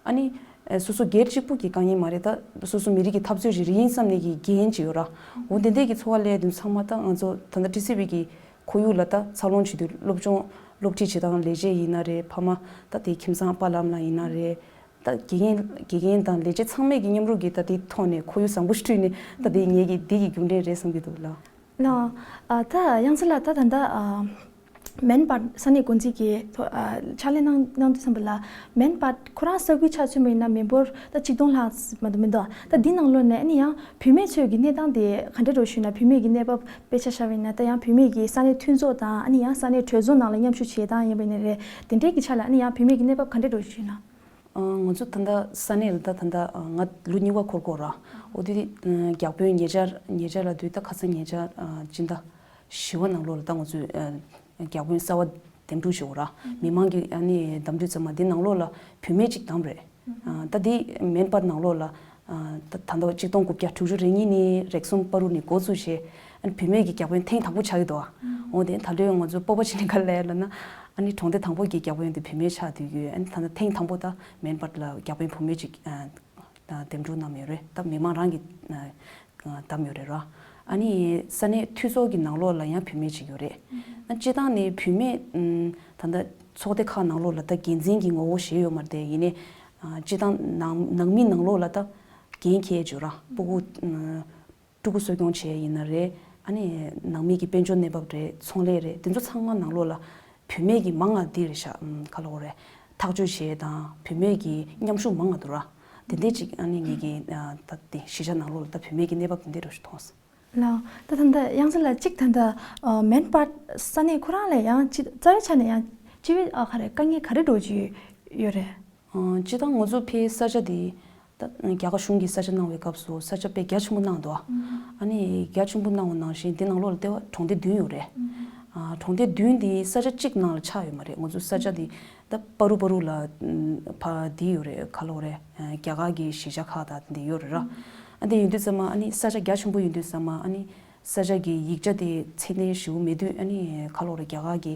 ཨ་ནི་ཨ་སོ་སོ་སྒེར་གཅིག་པུ་གི་དཀའ་ངལ་མ་རེད། ད་སོ་སོ་མི་རིགས་ཀྱི་འཐབ་རྩོད་ཅིག་རེད་ཡིན་བསམ་ནས་ཀྱི་འགན་ཅིག་ཡོད་ར། འོ་དེ་འདྲས་ཀྱི་ཚོར་བ་སླེབས་དུས་ཚང་མ་ད་ང་ཚོ་ད་ལྟ་ཊི་སི་ཝི་གི་ཁོར་ཡུག་ལ་ད་འཚར་ལོངས་བྱེད་དུས་སློབ་སྦྱོང་སློབ་ཁྲིད་བྱེད་སྟངས་ལས་བྱེད་ཡིན་ན་རེད། ཕ་མ་ད་དེ་ཁྱིམ་ཚང་པ་ལམ་ལ་ཡིན་ན་རེད། ད་དགེ་རྒན་དགེ་རྒན་དང་ལས་བྱེད་ཚང་མས་ཀྱི་མཉམ་རུབ་ཀྱི་ད་དེ་ཐོག་ནས་ཁོར་ཡུག་བཟང་པོ་ཞིག་བསྐྲུན་ནས་ད་དེ་ངེད་ཀྱི་འདི་ཡི་རྒྱུ་འབྲས་རེད་བསམ་གྱི་འདུག་ལགས། ལགས། ཨ་ད་དབྱངས་ཚེ་ལགས། ད་ད་ལྟ་ཨ་མེན་པར་ས་གནས་འགོ་འཛིན་གྱི་ཐོག་ཨ་ཕྱག་ལས་གནང་གནང་དུས་ཙམ་པ་ལ་མེན་པར་ཁོ་རང་ས་ཁུལ་ཆ་མཚོན་པ་ཡིན་ན་མི་འབོར་ད་ཆིག་སྟོང་ལྷག་མ་གཏོགས་མི་འདུག་ད་འདི་ནང་ལོགས་ནས་ཨ་ནི་ཡང་བུད་མེད་ཚོའི་གི་གནས་སྟངས་དེ་ག་འདྲ་འདྲ་ཞུས་ན། བུད་མེད་ཀྱི་གནས་བབ་དཔེ་ཆ་བཞག་པ་ཡིན་ན། ད་ཡང་བུད་མེད་ཀྱི་ས་གནས་མཐུན་ཚོགས་དང་ཨ་ནི་ཡང་ས་གནས་གྲོས་ཚོགས་ནང་ལ་མཉམ་ཞུགས་བྱེད་སྟངས་ཡིན་པ་ཡིན་ན་རེད། དེ་འདྲའི་གི་ཆ་ལ་ཨ་ནི་ཡང་བུད་མེད་ཀྱི་གནས་བབ་ག་འདྲ་འདྲ་ཞུས་ན། ཨ་ང་ཚོ་ད་ལྟ་ས་གནས་ལ་ད་ད་ལྟ་ཨ་ང་ལོ་གཉིས་པ་འཁོར་གོ་ར། འོ་དེ་དེ་ཨ་བརྒྱ་དཔོན་ཉེ་ཆར་ཉེ་ཆར་ལབ་དུས་ད་ཁ་སང་ཉེ་ཆར་ཨ་སྤྱི་ཟླ་བཞི་པ་ནང་ལོགས་ལ་ད་ང་ཚོས་ཨ་བརྒྱ་དཔོན་གསར་པ་འདེམས་སྒྲུག་བྱེད་དགོས་ར། མི་མང་གི་ཨ་ནི་འདེམས་དུས་ཙམ་པ་འདི་ནང་ལོགས་ལ་བུད་མེད་ཅིག་བདམས་རེད། ཨ་ད་འདི་མེན་པར་ནང་ལོགས་ལ་ཨ་ད་ད་ལྟ་ཆིག་སྟོང་དགུ་བརྒྱ་དྲུག་ཅུ་རེ་གཉིས་ནས་རེག་གསུམ་བར་དུ་ནས་འགོ་བཙུགས་བྱས། ཨ་ནི་བུད་མེད་ཀྱི་བརྒྱ་དཔོན་ཐེངས་དང་པོ་ཆགས་ཀྱི་འདུག་འོ་དེ་ད་ལོའི་ང་ཚོ་སྤོབས་པ་བྱས་ནས་ག་རེ་ལབ་ཡ་ལབ་ན། ཨ་ནི་གྲོང་སྡེ་དང་པོ་གི་བརྒྱ་དཔོན་དེ་བུད་མེད་ཆགས་བསྡད་ཡོད། ཨ་ནི་ད་ལྟ་ཐེངས་དང་པོ་ད་མེན་པར་ལ་བརྒྱ་དཔོན་བུད་མེད་ཅིག་ཨ་ད་འདེམས་སྒྲུག་གནང་ཡོད་རེད། ད་མི་མང་རང་གིས་ཨ་བདམས་ཡོད་རེད་ར། ཨ་ནི་ས་གནས་འཐུས་ཚོགས་ཀྱི་ནང་ལོགས་ལ་ཡང་བུད་མེད་ཅིག་ཡོད་རེད། ཨ་སྤྱིར་བཏང་ནས་བུད་མེད་ཨ་ད་ལྟ་ཚོགས་སྡེ་ཁག་ནང་ལོགས་ལ་ད་འགན་འཛིན་གྱི་ངོ་བོ་བཞེས་ཡོད་མ་རེད་དེ། ཡིན་ནའི་ཨ་སྤྱིར་བཏང་ནང་ནང་མི་ནང་ལོགས་ལ་ད་འགན་འཁྱེར་བྱས་ར། སྤུ་གུ་ཨ་ཕྲུ་གུ་གསོ་སྐྱོང་བྱས་ཡིན་ན་རེད། ཨ་ནི་ནང་མི་གི་དཔལ་འབྱོར་གནས་བབ་རེད། ཚོང་ལས་རེད། དེ་ཚོ་ཚང་མ་ནང་ལོགས་ལ་བུད་མེད་ཀྱི་མང་ང་འདི་རེད་ཤག་ཨམ་ག་ལབ་དགོས་རེད། ཐག་གཅོད་བྱེད་དང་བུད་མེད་ཀྱི་མཉམ་ཞུགས་མང་ང་འདུག་ར། དེ་འདྲས་ཅིག་ཨ་ནི་ངེད་ཀྱི་ཨ་ད་དེ་གཞིས་ཆགས་ནང་ལོགས་ལ་ད་བུད་མེད་ཀྱི་གནས་བབ་དེ་འདྲས་འདྲ་ཞིག་མཐོང་སོང་། ལགས། ད་ད་ལྟ་དབྱངས་ཚེ་ལགས་གཅིག་ད་ལྟ་ཨ་མེན་པར་ས་གནས་ཁོ་རང་ལ་ཡང་ཅིག་རྩ་བའི་ཆ་ནས་ཡང་སྤྱི་པའི་ཨ་ག་རེ་དཀའ་ངལ་ག་རེ་འདྲ་ཅིག་ཡོད་རེད། ཨ་སྤྱིར་བཏང་ང་ཚོ་ཕའི་ས་ཆ་དེ་ད་རྒྱ་གར་གཞུང་གིས་ས་ཆ་གནང་བའི་སྐབས་སུ་ས་ཆ་དཔེ་རྒྱ་ཆེན་པོ་གནང་འདུག་ཨ་ནི་རྒྱ་ཆེན་པོ་གནང་བ་ནང་བཞིན་དེ་ནང་ལོགས་ལ་ལྟེ་བ་གྲོང་སྡེ་བདུན་ཡོད་རེད། ཨ་གྲོང་སྡེ་བདུན་དེ་ས་ཆ་གཅིག་ནང་ལ་ཆགས་ཡོད་མ་རེད། ང་ཚོ་ས་ཆ་དེ་ད་པ་རུ་པ་རུ་ལ་ཕ་དེ་ཡོད་རེད། ག་ལབ་དགོས་རེད། རྒྱ་གར་གྱི་གཞིས་ཆགས་ཁག་དང་དེ་འདྲ་ཡོད་རེད་ར། ཨ་དེ་ཡིན་དུས་ཙམ་པ་ཨ་ནི་ས་ཆ་རྒྱ་ཆེན་པོ་ཡིན་དུས་ཙམ་པ་ཨ་ནི་ས་ཆ་གི་ཡིག་ཆ་དེ་ཚད་ལྡན་ཞེ་པོ་མེད་དུས། ཨ་ནི་ག་ལབ་དགོས་རེད། རྒྱ་གར་གྱི་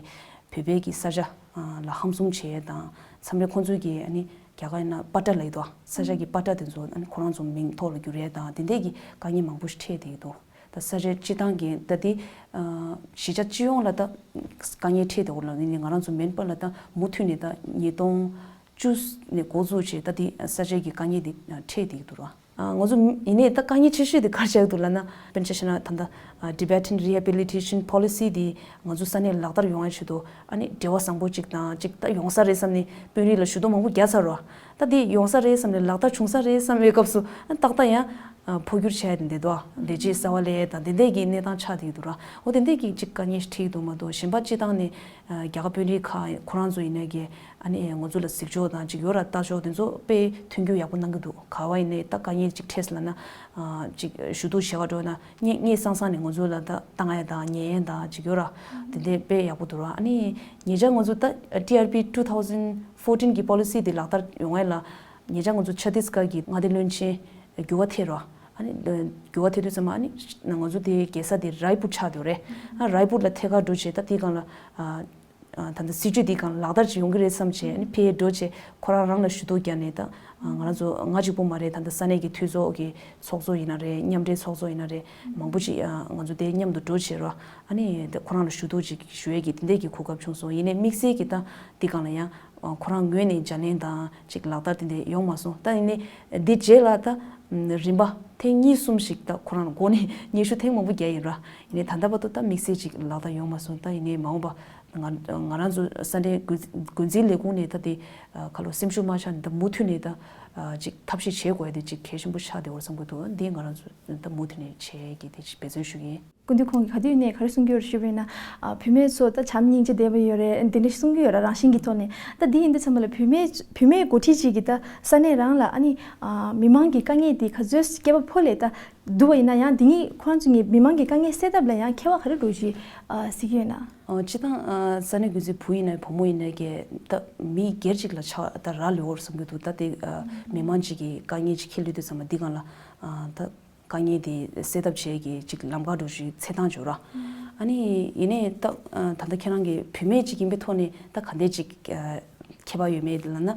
བོད་པའི་གི་ས་ཆ་ལ་ཧམ་བཟུང་བྱེད་ཡས་དང་། མཚམས་རེ་ཁོང་ཚོས་ཀྱི་ཨ་ནི་རྒྱ་གར་ཡིན་ན་པ་ཊ་ལབ་ཀྱི་འདུག་ས་ཆ་གི་པ་ཊ་དེ་ཚོ་ཨ་ནི་ཁོ་རང་ཚོ་མིང་ཐོག་ལ་བསྒྱུར་ཡས་དང་དེ་འདྲས་ཀྱི་དཀའ་ངལ་མང་པོ་ཞིག་འཕྲད་བསྡད་ཀྱི་འདུག་ད་ས་ཆ་སྤྱི་བཏང་གི་ད་དེ་གཞིས་ཆགས་སྤྱི་ཡོངས་ལ་ད་དཀའ་ངལ་འཕྲད་བསྡད་ཡོད་ལ། ཨ་ནི་ང་རང་ཚོ་མེན་པར་ལ་ད་མུ་མཐུད་ནས་ད་ཉིས་སྟོང་བཅུ་ནས་འགོ་བཙུགས་བྱས་ད་དེ་ས་ཆ་གི་དཀའ་ངལ་དེ་འཕྲད་བསྡད་ཀྱི་འདུག་ར། ང་ཚོ་ཡིན་ནའི་ད་དཀའ་ངལ་ཆེ་ཤོས་དེ་ག་རེ་ཆགས་ཀྱི་འདུག་ལབ་ན། དཔེར་ན་ཆ་བཞག་ན་ད་ལྟ་Tibetan Rehabilitation Policy དེ་ང་ཚོ་ས་གནས་ལ་ལག་བསྟར་ཡོང་ཡ་ཆེད་དུ་ཨ་ནི་འབྲེལ་བ་བཟང་པོ་ཅིག་དང་ཅིག་ད་ཡོང་ས་རེད་བསམ་ནས་དཔོན་རིགས་ལ་ཞུ་གཏུག་མང་པོ་རྒྱག་ཚར་རོ། ད་དེ་ཡོང་ས་རེད་བསམ་ནས་ལག་བསྟར་བྱུང་ས་རེད་བསམ་པའི་སྐབས་སུ་ཨ་ཏག་ཏག་ཡང་འཕོ་འགྱུར་བྱས་ཏེ་བསྡད་འདུག་ལས་བྱེད་གསར་པ་སླེབས་དང་དེ་འདྲས་ཀྱི་གནས་སྟངས་ཆགས་བསྡད་ཀྱི་འདུག་ར། འོ་དེ་འདྲས་ཀྱི་ཅིག་དཀའ་ངལ་ཞིག་འཕྲད་ཀྱི་འདུག་མ་གཏོགས་གཞན་པ་སྤྱིར་བཏང་ནས་རྒྱ་གར་དཔོན་རིགས་ཁག་ཁོ་རང་ཚོ་ཡིན་ནའི་གི་ཨ་ནི་ང་ཚོ་ལ་གཟིགས་ཕྱོགས་དང་ཅིག་ཡོད་ར། ལྟ་ཕྱོགས་དེ་ཚོ་དཔེ་མཐུན་འགྱུར་ཡག་པོ་གནང་གི་འདུག་ག་བ་ཡིན་ནའི་ད་དཀའ་ངལ་ཅིག་འཕྲད་སོང་ལབ་ན་ཅིག་ཞུ་གཏུག་བྱེད་ག་འགྲོ་ན་སྔ་སྔ་སང་སང་ནས་ང་ཚོ་ལ་ད་བཏང་ཡ་དང་ཉན་ཡ་དང་ཅིག་ཡོད་ར། དེ་འདྲས་དཔེ་ཡག་པོ་འདུག་ར། ཨ་ནི་ཉེ་ཆར་ང་ཚོ་ད་ཊི་ཨར་པི་two thousand fourteen གི་པོ་ལི་སི་དེ་ལག་བསྟར་ཡོང་ཡ་ལ་ཉེ་ཆར་ང་ཚོ་ཆ་ཏིས་གྷར་གི་མངའ་སྡེ་བློན་ཆེན་འགྱུར་བ་ཐེབས་ར། ཨ་ནི་འགྱུར་བ་ཐེབས་དུས་ཙམ་པ་ཨ་ནི་ང་ཚོ་དེ་རྒྱལ་ས་དེ་རའི་པུར་ཆགས་འདུག་རེད། ཨ་རའི་པུར་ལ་ཐད་ཀར་འགྲོ་བྱས་ད་དེའི་སྒང་ལ་ཨ། ད་ལྟ་སྲིད་ཇུས་འདི་གང་ལག་བསྟར་ཅིག་ཡོང་གི་རེད་བསམ་བྱས་ཨ་ནི་ཕེབས་འགྲོ་བྱས་ཁོ་རང་རང་ལ་ཞུ་གཏུག་བརྒྱབ་ནས་ད་ང་རང་ཚོ་ང་གཅིག་པུ་མ་རེད། ད་ལྟ་ས་གནས་ཀྱི་འཐུས་ཚོགས་ཀྱི་ཚོགས་གཙོ་ཡིན་ན་རེད། མཉམ་འབྲེལ་ཚོགས་གཙོ་ཡིན་ན་རེད། མང་པོ་ཅིག་ང་ཚོ་དེ་མཉམ་དུ་འགྲོ་བྱས་རོགས་ཨ་ནི་ད་ཁོ་རང་ལ་ཞུ་གཏུག་ཅིག་ཞུ་ཡས་ཀྱི་དེ་འདྲས་ཀྱི་གོ་སྐབས་བྱུང་སོང་། ཡིན་ནའི་དམིགས་བསལ་གྱི་ད་འདི་གང་ལ་ཡང་ཁོ་རང་ངོས་ནས་བརྗེ་ལེན་དང་ཅིག་ལག་བསྟར་དེ་འདྲས་ཡོང་མ་སོང་། ད་ཡིན་ནའི་འདི་རྗེས་ལ་ད་རིམ་པ་ཐེངས་གཉིས་གསུམ་ཞིག་ད་ཁོ་རང་ལ་འགོ་ནས་སྙན་ཞུ་ཐེངས་མང་པོ་རྒྱག་ཡིན་ར། ཡིན་ནའི་ད་ལྟ་བར་དུ་ད་དམིགས་བསལ་ཅིག་ལག་བསྟར་ཡོང་མ་སོང་། ད་ཡིན་ནའི་མ་འོངས་པ་ང་ང་རང་ཚོ་ས་གནས་འགོ་འཛིན་ལས་ཁུངས་ནས་ད་དེ་ཁ་ལོ་སེམས་ཤུགས་མ་ཆག་ནས་ད་མུ་མཐུད་ནས་ད་ཅིག་ཐབས་ཤེས་བྱེད་དགོས་ཡ་དེ་ཅིག་གལ་ཆེན་པོ་ཆགས་བསྡད་ཡོད་བསམ་གྱི་འདུག་འདི་ང་རང་ཚོ་ད་མུ་མཐུད་ནས་བྱེད་ཀྱི་དེ་ཅིག་འབད་བརྩོན་ཞུ་གི་ཡིན། སྐུ་མདུན་ཁོང་གིས་ག་དུས་ནས་ག་རེ་གསུང་གི་ཡོད་རེད་ཞུས་པ་ཡིན་ན། ཨ། བུད་མེད་ཚོ་ད་བྱམས་སྙིང་རྗེ་ལྡན་པ་ཡོད་རེད། འདི་འདྲ་གསུང་གི་ཡོད་ར། རང་བཞིན་གྱི་ཐོག་ནས། ད་འདི་ཡིན་དུས་ཙམ་པ་ལ་བུད་མེད་བུད་མེད་འགོ་ཁྲིད་ཅིག་གིས་ད་ས་གནས་རང་ལ་ཨ་ནི། ཨ། མི་མང་གི་དཀའ་ངལ་འདི་ག་ཚོད་སྐྱེ་བ་ཕོག་ལས་ད་འདུག་པ་ཡིན་ན་ཡང་འདི་གཉིས་ཁོ་རང་ཚོ་གཉིས་མི་མང་གི་དཀའ་ངལ་སེལ་ཐབས་ལ་ཡང་ཁྱད་པར་ག་རེ་འགྲོ་ཞིག་ཨ། གཟིགས་ཀྱི་ཡོད་ན། ཨ། སྤྱིར་བཏང་ཨ། ས་གནས་འགོ་འཛིན་བུ་ཡིན་ནའི་བུ་མོ་ཡིན་ནའི་གི་ད་མི་སྒེར་ཅིག་ལ་ཆགས་ད་རག་ལས་ཡོད་བསམ་གྱི་འདུག་ད་དེ་ཨ། མི་མང་ཅིག་གི་དཀའ་ངལ་ཅིག་འཁྱེར་ལུས་དུས་ཙམ་པ་འདི་གང་ལ་ཨ། ད། དཀའ་ངལ་དེ་སེལ་ཐབས་བྱེད་ཀྱི་ཅིག་ལམ་ཁ་འགྲོ་ཞིག་འཚོལ་སྟངས་བྱོས་ར། ཨ་ནི་ཡིན་ནའི་ད་ད་ལྟ་ཁྱེད་རང་གི་བུད་མེད་ཅིག་ཡིན་པའི་ཐོག་ནས་ད་ག་འདྲས་ཅིག་ཁྱད་པར་ཡོད་མེད་ལབ་ན།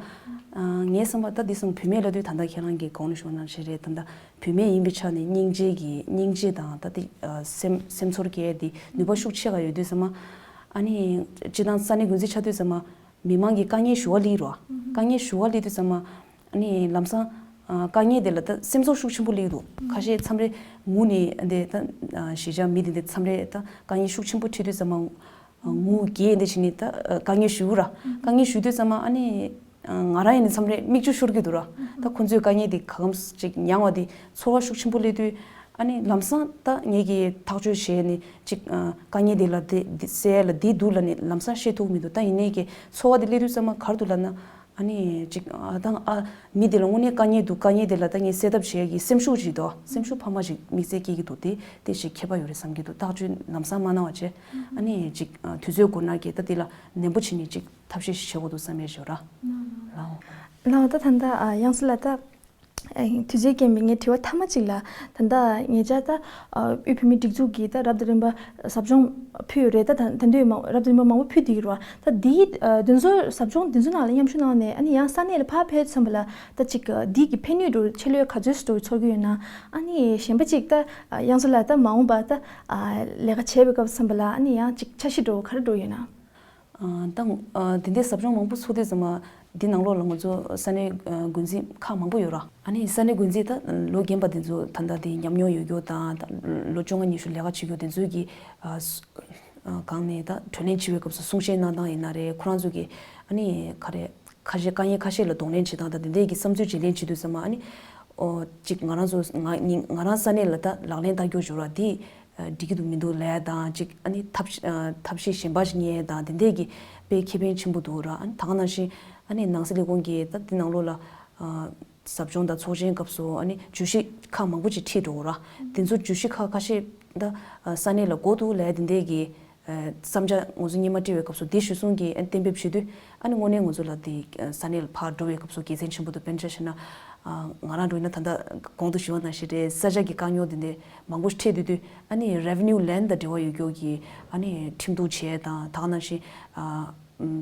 ངའི་བསམ་པ་ད་འདི་སོང་བུད་མེད་ལབ་དུས་ད་ལྟ་ཁྱེད་རང་གི་གོང་ནས་ཞུས་ནང་བཞིན་རེད། ད་ལྟ་བུད་མེད་ཡིན་པའི་ཆ་ནས་སྙིང་རྗེ་གི་སྙིང་རྗེ་དང་ད་དེ་སེམས་སེམས་ཚོར་གྱི་དེ་ནུས་པ་ཤུགས་ཆེ་ག་ཡོད་དུས་ཙམ་པ། ཨ་ནི་སྤྱིར་བཏང་ས་གནས་འགོ་འཛིན་ཆགས་དུས་ཙམ་པ། མི་མང་གི་དཀའ་ངལ་ཞུ་བ་སླེབས་རོ། དཀའ་ངལ་ཞུ་བ་སླེབས་དུས་ཙམ་པ། ཨ་ནི་ལམ་སང་། ཨ། དཀའ་ངལ་དེ་ལ་ད་སེམས་ཚོར་ཤུགས་ཆེན་པོ་སླེབས་འདུག་ཁ་ཤས་མཚམས་རེ་ངུ་ནས་འདི་ད་གཞིས་ཆགས་མི་དེ་འདི་མཚམས་རེ་ད་དཀའ་ངལ་ཤུགས་ཆེན་པོ་འཕྲད་དུས་ཙམ་པ། ངུ་གིས་འདི་བྱས་ནས་ད་དཀའ་ངལ་ཞུ་ར། དཀའ་ངལ་ཞུ་དུས་ཙམ་པ་ཨ་ནི། ང་རང་ཡིན་ནི་མཚམས་རེ་མིག་ཆུ་ཤོར་གྱི་འདུག་ར། ད་ཁོང་ཚོའི་དཀའ་ངལ་དེ་ག་གམ་ཅིག་མྱངས་པ་དེ་ཚོར་བ་ཤུགས་ཆེན་པོ་སླེབས་དུས། ཨ་ནི་ལམ་སང་ད་ངེད་ཀྱིས་ཐག་གཅོད་བྱས་ནས་ཅིག་ཨ། དཀའ་ངལ་དེ་ལ་དེ་དེ་སེལ་ཡ་ལ་འདི་འདུག་ལབ་ནས་ལམ་སང་བཤད་ཐུབ་མི་འདུག་ད་ཡིན་ནའི་ཀྱི་ཚོར་བ་དེ་སླེབས་དུས་ཙམ་པ་ག་རེ་འདུག་ལབ་ན། ཨ་ནི་ཅིག་ཨ། ད་ཨ། མི་དེ་ལ་དངོས་གནས་དཀའ་ངལ་འདུག་དཀའ་ངལ་དེ་ལ་ད་ངས་སེལ་ཐབས་བྱེད་ཡ་གི་སེམས་ཤུགས་ཅིག་འདུག་སེམས་ཤུགས་འཕར་མ་ཅིག་དམིགས་བསལ་སྐྱེ་གི་འདུག་དེ་དེ་ཞིག་ཁྱད་པར་ཡོད་རེད་བསམ་གྱི་འདུག་ཐག་གཅོད་ལམ་སང་མ་གནང་བ་བྱས། ཨ་ནི་ཅིག་ཨ། དུས་ཚོད་འགོར་ན་ཀྱི་ད་དེ་ལ་ནན་པོ་བྱས་ནས་ཅིག་ཐབས་ཤེས་ཤིག་བྱེད་དགོས་འདུག་བསམ་ཡས་ཞོར་ར། ལའོ། ལའོ། ད་ད་ལྟ་ཨ། དབྱངས་གསལ་ལགས་ད། ཨ། དུས་ཚོད་རྐྱེན་པས་ངའི་དྲི་བ་མཐའ་མ་གཅིག་ལ། ད་ལྟ་ངེད་ཅག་ད་ཨ། དབུས་བོད་མིའི་སྒྲིག་འཛུགས་ཀྱིས་ད་རབ་དང་རིམ་པ་ཟབ་སྦྱོང་ཕུལ་ཡོད་རེད། ད་ད་ད་དུང་མང་རབ་དང་རིམ་པ་མང་པོ་ཕུལ་བསྡད་ཀྱི་རེད་བ། ད་འདིའི་ཨ། འདི་ཚོ་ཟབ་སྦྱོང་འདི་ཚོ་ནང་ལ་མཉམ་ཞུགས་གནང་ནས་ཨ་ནི་ཡང་ས་གནས་ལ་ཕར་ཕེབས་ཙམ་པ་ལ་ད་ཅིག་འདི་གི་ཕན་ནུས་འདྲ་ཆེ་ལོས་ག་ཚོད་འདྲ་ཚོར་གྱི་ཡོད་ན། ཨ་ནི་གཞན་པ་ཅིག་ད་ཨ། དབྱངས་གསལ་ལགས་ད་མ་འོངས་པ་ད་ཨ། ལས་ཀ་བྱེད་པའི་སྐབས་ཙམ་པ་ལ་ཨ་ནི་ཡང་ཅིག་འཆར་གཞི་འདྲ་ག་རེ་འདྲ་ཡོད་ན། ཨ། ད་ཨ། དེ་འདྲའི་ཟབ་སྦྱོང་མང་པོ་ཚོགས་དུས་ཙམ་པ་འདི་ནང་ལོགས་ལ་ང་ཚོ་ས་གནས་ཨ། འགོ་འཛིན་ཁག་མང་པོ་ཡོད་ར། ཨ་ནི་ས་གནས་འགོ་འཛིན་ད་ལོ་རྒན་པ་དེ་ཚོ་ད་ལྟ་དེ་ཉམས་མྱོང་ཡོད་རྒྱུ་དང་ད་ལོ་བཅོ་ལྔ་ཉི་ཤུ་ལས་ཀ་བྱེད་རྒྱུ་དེ་ཚོས་ཀྱི་ཨ། སྒང་ནས་ད་གྲོས་གླེང་བྱེད་པའི་སྐབས་སུ་གསུང་བཤད་གནང་སྟངས་ཡིན་ན་རེད། ཁོ་རང་ཚོ་གི་ཨ་ནི་ག་རེ་ཁ་ཤས་དཀའ་ངལ་ཁ་ཤས་ལ་གདོང་ལེན་བྱེད་སྟངས་དང་དེ་འདྲས་ཀྱི་བསམ་ཚུལ་བརྗེ་ལེན་བྱེད་དུས་ཙམ་པ་ཨ་ནི་ཨོ་ཅིག་ང་རང་ཚོ་ང་ང་རང་ས་གནས་ལ་ད་ལག་ལེན་བསྟར་རྒྱུ་བྱུང་ར་དེ། འགྲིག་གི་འདུག་མི་འདུག་ལབ་ཡ་དང་ཅིག་ཨ་ནི་ཐབས་ཤེས་ཐབས་ཤེས་གཞན་པ་ཞིག་རྙེད་ཡ་དང་དེ་འདྲས་ཀྱི་དཔེ་ཁེ་ཕན་ཆེན་པོ་འདུག་ར། ཨ་ནི་ད་ག་ནང་བཞིན་ཨ་ནི་ནང་སྲིད་ལས་ཁུངས་ཀྱིས་ད་འདི་ནང་ལོགས་ལ་ཟབ་སྦྱོང་དང་ཚོགས་ཆེན་སྐབས་སུ་ཨ་ནི་བརྗོད་གཞི་ཁག་མང་པོ་ཅིག་ཁྲིད་འགྲོ་གི་ར། དེ་ཚོ་བརྗོད་གཞི་ཁག་ཁ་ཤས་ད་ས་གནས་ལ་དགོས་འདུག་ལབ་ཡ་དེ་འདྲས་ཀྱི་བསམ་འཆར་ང་ཚོ་སྔོན་མ་དྲི་བའི་སྐབས་སུ་དེ་གཞིར་བཟུང་གིས་གཏན་འབེབས་བྱེད་དུས་ཨ་ནི་དངོས་གནས་ང་ཚོ་ལ་དེ་ས་གནས་ལ་ཕར་འགྲོ་བའི་སྐབས་སུ་དགེ་མཚན་ཆེན་པོ་འདུག་དཔེར་ན་ཆ་བཞག་ན་ང་རང་འགྲོ་ཡིན་ན་ད་ལྟ་གོང་དུ་ཞུས་པ་ནང་བཞིན་རེད། ས་ཆ་གི་དཀའ་རྙོག་དེ་འདྲས་མང་པོ་ཞིག་འཕྲད་དུས་དུས་ཨ་ནི་revenue land དང་འབྲེལ་བ་ཡོད་རྒྱུ་གི་ཨ་ནི་ཁྲིམས་གཏུག་བྱས་དང་ད་ག་ནང་བཞིན་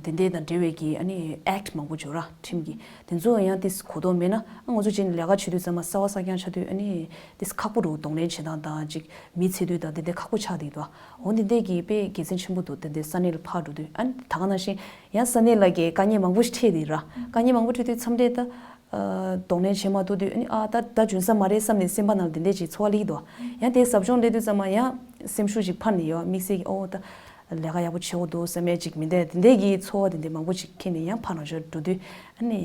དེ་འདྲས་དང་འབྲེལ་བའི་གི་ཨ་ནི་act མང་པོ་ཡོད་ར། ཁྲིམས་ཀྱི་དེ་ཚོ་ཡང་དེ་གོ་རྟོགས་མེད་ན་ཨ་ང་ཚོ་བྱས་ནས་ལས་ཀ་བྱེད་དུས་ཚང་མ་གསར་བ་གསར་རྐྱང་ཆགས་དུས་ཨ་ནི་དེ་ཁག་པོ་འདུག་གདོང་ལེན་བྱེད་སྟངས་དང་ཅིག་མི་ཚེ་དུས་དང་དེ་འདྲས་ཁག་པོ་ཆགས་བསྡད་འདུག་འོ་འདི་འདྲས་ཀྱི་དཔེ་དགེ་མཚན་ཆེན་པོ་འདུག་དེ་འདྲས་ས་གནས་ལ་ཕར་འགྲོ་དུས་ཨ་ནི་ད་ག་ནང་བཞིན་ཡང་ས་གནས་ལ་གི་དཀའ་ངལ་མང་པོ་ཞིག་འཕྲད་དེ་ར། དཀའ་ངལ་མང་པོ་འཕྲད་དུས་མཚམས་རེ་ད་གདོང་ལེན་བྱེད་མ་ཐུབ་དུས་ཨ་ནི་ཨ་ད་ད་འཇོན་ས་མ་རེད་བསམ་ནས་སེམས་པ་ནང་ལ་དེ་འདྲས་ཅིག་ཚོར་བ་སླེབས་འདུག་ཡང་དེ་ཟབ་སྦྱོང་སླེབས་དུས་ཙམ་པ་ཡང་སེམས་ཤུགས་ཅིག་འཕར་ནས་ཡོད་དམིགས་བསལ་གྱི་ཨོ་ད་ལས་ཀ་ཡག་པོ་བྱེད་དགོས་འདུག་བསམ་ཡས་ཅིག་མི་འདུག་དེ་འདྲས་ཀྱི་ཚོར་བ་དེ་འདྲས་མང་པོ་ཅིག་འཁྱེར་ནས་ཡང་ཕར་ནང་ཆོས་འགྲོ་དུས་ཨ་ནི་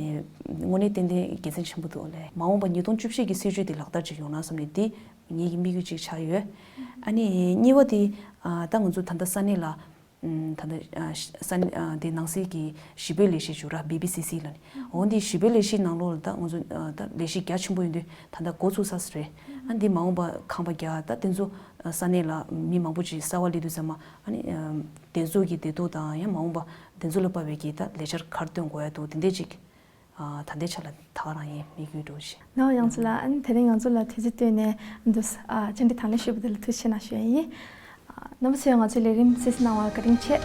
དངོས་གནས་ཏན་ཏན་དགེ་མཚན་ཆེན་པོ་འདུག་ལས་མ་འོངས་པ་ཉིས་སྟོང་བཅུ་བཞི་གི་སྲིད་ཇུས་དེ་ལག་བསྟར་ཅིག་ཡོང་ན་བསམ་ནས་འདི་ངེད་ཀྱི་དམིགས་ཡུལ་ཅིག་ཆགས་ཡོད། ཨ་ནི་གཉིས་པ་དེ་ད་ང་ཚོ་ད་ལྟ་ས་གནས་ལ། ད་ལྟ་ས་གནས་དེ་ནང་སྲིད་ཀྱི་གཞིས་སྤོའི་ལས་གཞི་ཞུ་ར་བི་བི་སི་སི་ལ་ནི་འོ་འདི་གཞིས་སྤོའི་ལས་གཞིའི་ནང་ལོགས་ལ་ད་ང་ཚོ་ད་ལས་གཞི་རྒྱ་ཆེན་པོ་ཡིན་དུས་ད་ལྟ་འགོ་ཚུགས་ས་རེད། ཨ་འདི་མ་འོངས་པ་ཁང་པ་རྒྱག་ད་དེ་ཚོ་ས་གནས་ལ་མི་མང་པོ་ཅིག་གསར་བ་སླེབས་དུས་ཙམ་པ་ཨ་ནི་དེ་ཚོ་གི་བདེ་སྡུག་དང་ཡང་མ་འོངས་པ་དེ་ཚོ་ལ་དཔག་པའི་གི་ད་ལས་འཆར་ག་རེ་བཏོན་དགོས་ཡ་འདུག་དེ་འདྲས་ཅིག་ད་ལྟའི་ཆ་ལ་ད་ག་རང་ཡིན་དམིགས་ཡུལ་འགྲོ་བཞིན། ནོ་ཡང་ཚུལ་ལ་ཨ་ནི་དེ་རིང་ང་ཚོ་ལ་དུས་ཚོད་བཏོན་ནས་འདུག་ཨ་བཅར་འདྲི་དང་ལེན་ཞུས་པ་དེ་ལ་ཐུགས་རྗེ་ཆེ་གནང་ཞུ་ཡ་ཡིན། རྣམ་པ་ཚོས་ང་ཚོའི་ལས་རིམ་གསན་གཟིགས་གནང་བར་བཀའ་དྲིན་ཆེ།